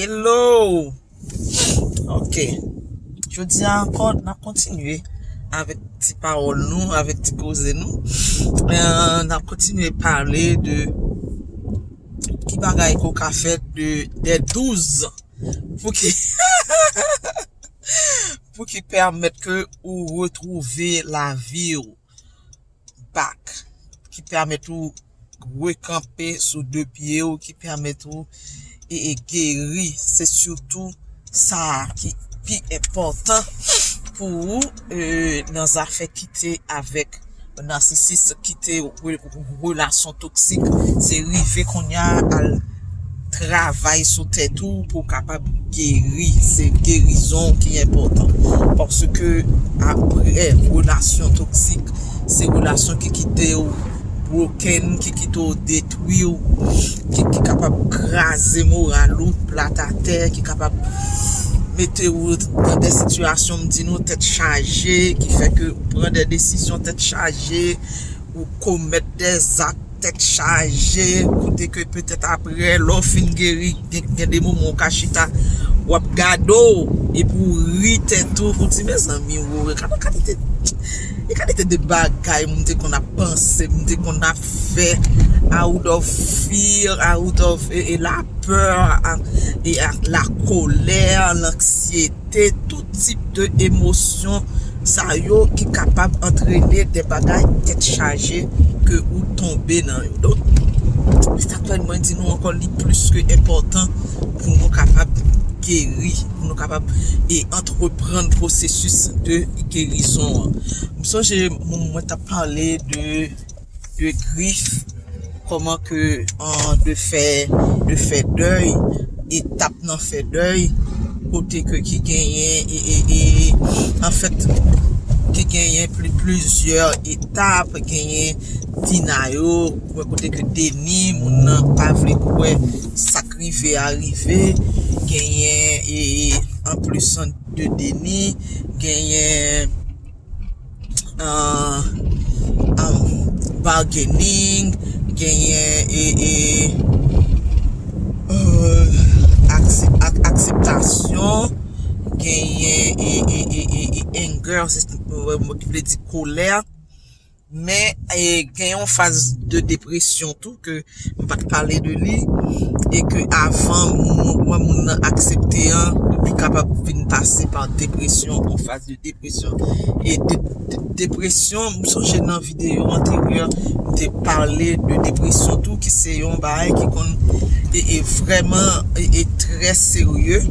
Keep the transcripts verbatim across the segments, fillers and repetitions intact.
Hello! Ok. Jodi a ankò, n ap kontinye avèk ti pawòl nou, avèk ti koze nou. Euh, n ap kontinye pale de ki bagay ke w ka fè de, dè douz pou ki, pou ki pèmèt ke ou retwouve lavi w back, ki pèmèt ou rekanpe sou de pye w, ki pèmèt ou e, e geri. Se sitou sa a ki pi enpòtan pou ou, e, nan zafè kite avèk nasisis, kite re-, relasyon toksik. Se rive kounye a al travay sou tèt ou pou w kapab geri. Se gerizon ki enpòtan. Paske apre relasyon toksik, se relasyon ki kite w broken, ki kite w detwi, ki, ki kapab kraze moral ou, plat atè, ki kapab mete w nan de sitiyasyon, m di nou, tèt chaje, ki fè ke ou pran de desizyon tèt chaje, ou komèt de zak tèt chaje, kote ke petèt apre, lè w fin geri, gen, gen de moman ou ka chita, w ap gade w, epi w ri tèt ou, ou di, mezanmi, wo, gade kalite, e kalite de bagay m te konn ap panse, m te konn ap fè, out of fear, out of, e, e lapè, a, e a, lakolè, lanksyete, tout tip de emosyon sa yo ki kapab antrene de bagay tèt chaje ke ou tonbe nan yo. Donk, se sa k fè mwen di nou ankò, li plis ke enpòtan pou nou kapab geri, pou nou kapab e antreprann pwosesis de gerizon an. M sonje mwen, mwen t ap pale de, de grif, kòman ke, an, de fè, de fè dèy, etap nan fè dèy, kote ke ki genyen, e, e, e, anfèt, ki genyen pli, plizyè etap, genyen dinayou, kote ke deni, moun nan pa vle kwè sa k rive a rive, genyen, e, e, anplis de deni, genyen, uh, um, bargaining, genyen e, e, uh, aksep-, ak-, akseptasyon, genyen e, e, e, e, e anger, se, ki vle di kolè. Men, e, gen yon faz de depresyon tou ke m pa t pale de li, e ke avan moun, wè moun nan aksepte an, li kapab vin pase pa depresyon, yon faz de depresyon. E de, de, depresyon, m sonje nan videyo anteryè, m te pale de depresyon tou, ki se yon bagay ki konn e, e vrèman e, e trè serye.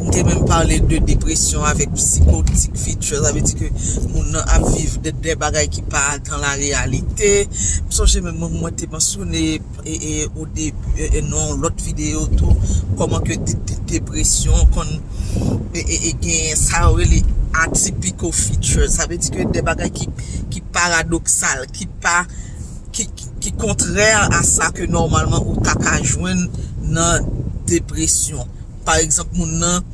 M te menm pale de depresyon avèk psychotic features, sa vle di ke moun nan ap viv de, de bagay ki pa dans la réalité. M sonje menm mwen, mwen te mansyone e, e, o debi, e, e, nan lòt videyo tou, kòman ke de, de, depresyon konn e, e, e gen sa yo rele atypical features. Sa vle di ke de bagay ki, ki paradoksal, ki pa, ki, ki, ki kontrè a sa ke nòmalman ou ta ka jwenn nan depresyon. Pa egzanp, moun nan,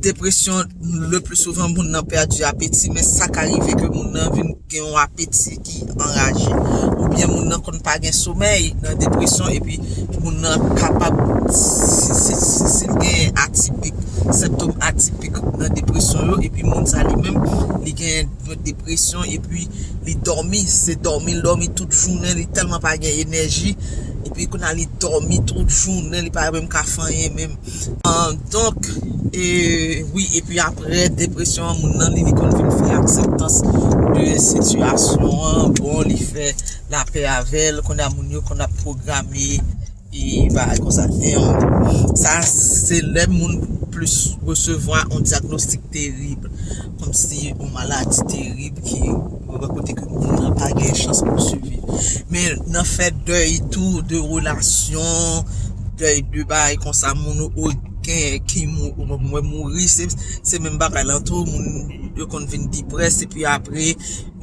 depresyon, le pli souvan, moun nan pèdi apeti, men sa ka rive ke moun nan vin gen yon apeti ki anraje. Oubyen moun nan konn pa gen somèy nan depresyon, epi moun nan kapab, si, si, si, si l gen atipik, sentòm atipik nan depresyon yo, epi moun sa li menm, li gen depresyon, epi li dòmi, se dòmi, l dòmi tout jounen, li tèlman pa gen enèji, epi kounye a li dòmi tout jounen, li pa menm ka fè anyen menm. Ah, donk, e, wi, epi apre depresyon an, moun nan, li, li konn vin fè akseptans de sitiyasyon an, bon, li fè lapè avè l, kounye a moun yo konn ap pwograme, e bagay konsa. E, sa, se lè moun plis resevwa yon dyagnostik terib, kòmsi yon maladi terib ki, kote ke moun nan pa gen chans pou l siviv. Men nan fè dèy tou de relasyon, dèy de bagay konsa, moun ou gen ki mou-, mwen mouri, se, se menm bagay lan tou, moun yo konn vin deprès, epi apre,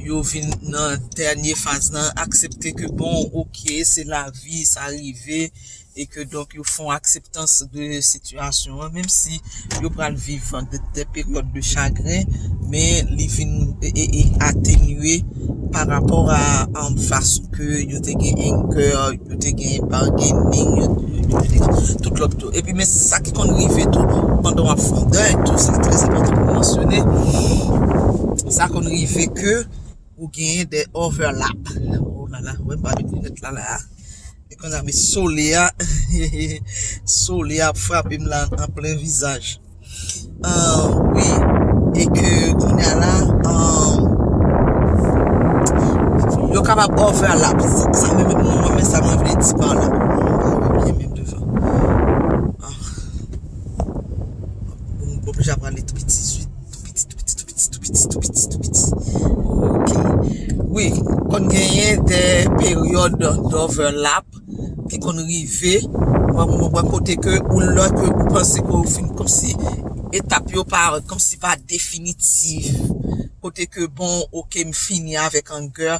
yo vin nan dènye faz lan, aksepte ke bon, oke, se lavi, sa rive, e ke donk yo fè yon akseptans de sitiyasyon an, menm si yo pral viv de, de peryòd de chagren, men li vin e, e, e atenye pa rapò a, a fason ke yo te gen anger, yo te gen bargaining, yo, yo, yo te gen. Epi men sa ki konn rive tou pandan w ap fè yon dèy tou, sa trè enpòtan pou mansyone. Sa konn rive ke ou genyen de overlap. Oh la la, wè m pa met linèt la la. E konnya men solèy a, solèy a ap frape m la an plen vizaj. Wi, e ke konnya la, yo kapab overlap. Sa menm mwen menm sa mwen vle di pa la. Mwen pa wè byen menm devan. Mwen oblije ap pale tou piti swit. Tou piti, tou piti, tou piti, tou piti, tou piti, tou piti. Ok. Wi, konn genyen de peryòd d'overlap ki konn rive. Mwen, mwen, mwen kote ke ou lè ke ou panse ke ou fin kòmsi etap yo pa, kòmsi pa definitif. Kote ke bon, ok, m fini avèk anger,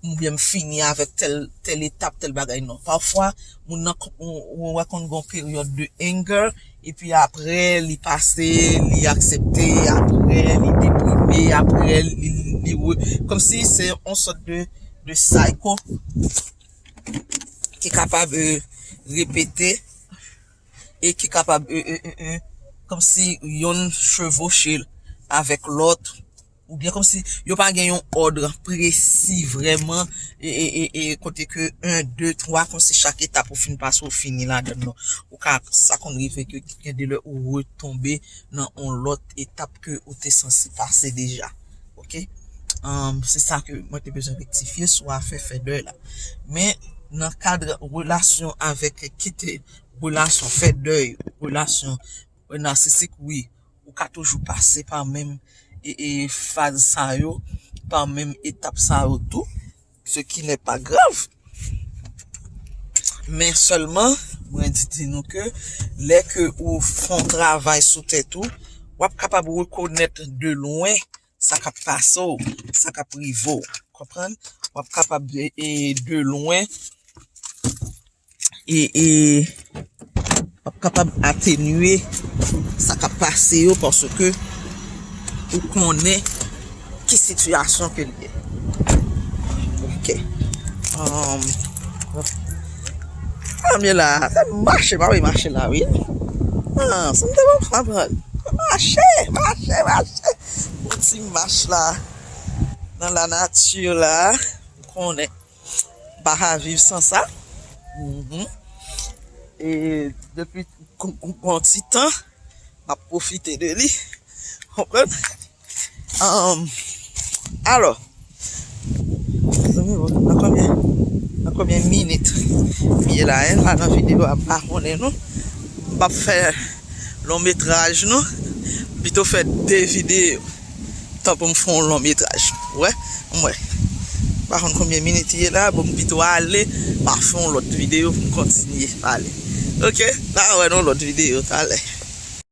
oubyen m fini avèk tèl, tèl etap, tèl bagay. Non. Pafwa, moun nan, ou, ou wè konn gon peryòd de anger, epi apre, li pase, li aksepte, apre, li deprime, apre, li, li re-, kòmsi se yon sòt de, de cycle ki kapab, euh, repete e ki kapab, euh, euh, euh, euh, kòmsi yonn chevoche l avèk lòt, oubyen kòmsi yo pa gen yon òd presi vrèman, e, e, e, e kote ke en, de, twa, kòmsi chak etap ou fin pase, ou fini ladan l, non. Ou ka, sa konn rive ke gen de lè ou retonbe nan yon lòt etap ke ou te sanse pase deja. Ok? Um, se sa ke mwen te bezwen rektifye sou afè fè dèy la. Men, nan kad relasyon avèk kite relasyon fè dèy, relasyon, euh, narsisik, wi, ou ka toujou pase pa menm e, e faz sa yo, pa menm etap sa yo tou, ce qui n'est pas grave. Men sèlman, mwen di, di nou ke lè ke ou fè yon travay sou tèt ou, w ap kapab rekonèt de lwen sa k ap pase w, sa k ap rive w. Konprann? W ap kapab, e, e, de lwen e, e w ap kapab atenye sa k ap pase yo paske ou konnen ki sitiyasyon ke l ye. Ok. Um, premye la, se mache, pa vle mache la, wi. Ah, se m te bon, pa pran. Mache, mache, mache. Yon ti mach la, nan la nati la, ou konnen. M pa ka viv san sa. Mhm. E depi gon, gon, gon ti tan, m ap pwofite de li. Konprann? Um, alò, zanmi, nan konbyen, nan konbyen minit m ye la, hein, la nan videyo a, m pa konnen non. M p ap fè long metraj non. M pito fè de videyo. Tan pou m fè yon long metraj. Wè, m wè. M pa konn konbyen minit ye la, bon, m pito ale, m a fè yon lòt videyo pou m kontinye pale. Ok, n a wè nan yon lòt videyo talè.